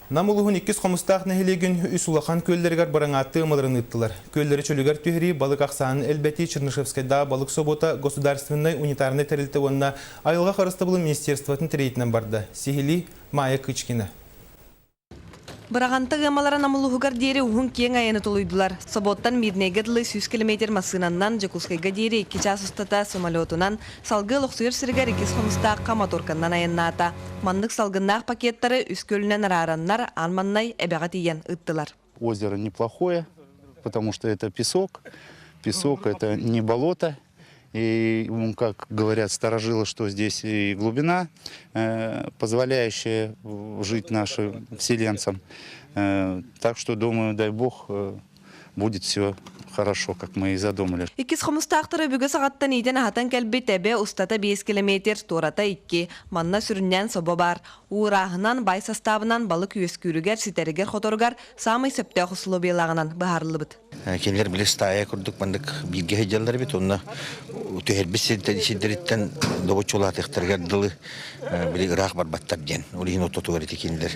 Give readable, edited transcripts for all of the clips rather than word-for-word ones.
Нам улууһун Иккис Хомустаах нэһилиэгин үс улахан күөллэригэр быраҥааттыы ымаларын ыыттылар. Күөллэри чөлүгэр түһэрии, балык ахсаанын элбэтии Чернышевскайдааҕы балык собуота государственнай унитарнай тэрилтэ уонна айылҕа харыстабылын министерствотын тэрийиитинэн барда. Сиһилии Майя Кычкина. Быраҕанта ыамалара Нам улууһугар диэри уһун киэҥ айаны тулуйдулар. Собуоттан Мирнэйгэ дылы 100 километр массыынаннан Дьокуускайга диэри 2 чаас устата самолетунан, салгыы олохсуйар сиригэр Иккис Хомустаахха моторканнан айаннаата. Маннык салгыннаах пакеттары үс көлүнэн араараннар аан маннай эбэҕэ тиийэн ыыттылар. Озеро неплохое, потому что это песок. Песок – это не болото. И, как говорят старожилы, что здесь и глубина, позволяющая жить нашим вселенцам. Так что, думаю, дай бог, будет все хорошо, как мы и задумали. Иккис хомустаахтары өбүгэ саҕаттан иитэн-аһатан кэлбит эбэ устата 5 километр, туората 2. Манна сүрүннээн собо баар. Уурааһынан, бай састаабынан балык үөскүүрүгэр, ситэригэр-хоторугар саамай сөптөөх усулуобуйалааҕынан быһаарыллыбыт. Кинилэр били стая курдук маннык бииргэ сылдьаллар эбит уонна түһэрбит сирдэриттэн добуччулаатыахтарыгар дылы били ыраах барбаттар диэн. Ол иһин ортотугар ити кинилэр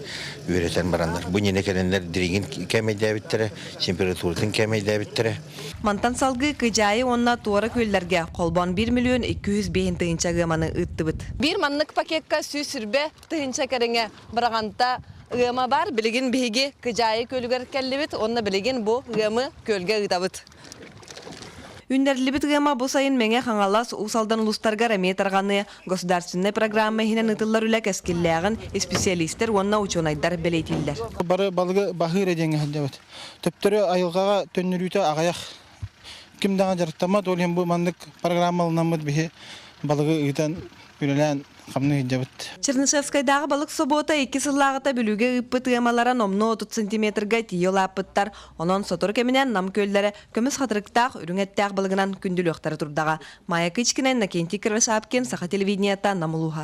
үөрэтэн бараннар. Бу иннинэ кэлэннэр дириҥин кээмэйдээбиттэрэ, температуратын кээмэйдээбиттэрэ. Мантан салгыы Кыдьаайы уонна Туора күөллэргэ холбоон 1 миллион 205 тыһыынча ыаманы ыыттыбыт. Биир маннык пакекка 120 тыһыынча кэриҥэ быраҕанта ыама бар. Билигин биһиги Кыдьаайы күөлүгэр кэллибит уонна билигин бу ыамы күөлгэ ыытабыт. Үүннэриллибит ыама бу сайын Мэҥэ Хаҥалас, Уус Алдан улуустарыгар эмиэ тарҕаныа. Государственнай программа иһинэн ыытыллар үлэ кэскиллээҕин исписэлиистэр уонна учуонайдар бэлиэтииллэр. Бары балыгы баһыыр диэҥҥэ сылдьабыт. Төптөрү айылҕаҕа төннөрүүтэ аҕыйах. Ким даҕаны дьарыктаммат, ол иһин бу маннык программаланаммыт биһи балыгы ыытан үлэлээн хамныы сылдьабыт. Чернышевскайдааҕы балык собуота икки сыллааҕыта Бүлүүгэ ыыппыт ыамалара номнуо 30 сантиметрга тиийэ улааппыттар. Онон сотору кэминэн Нам күөллэрэ көмүс хатырыктаах, үрүҥ эттээх балыгынан күндүлүөхтэрэ турдаҕа. Майя Кычкина, Иннокентий Кривошапкин, Саха телевидениета, Нам улууһа.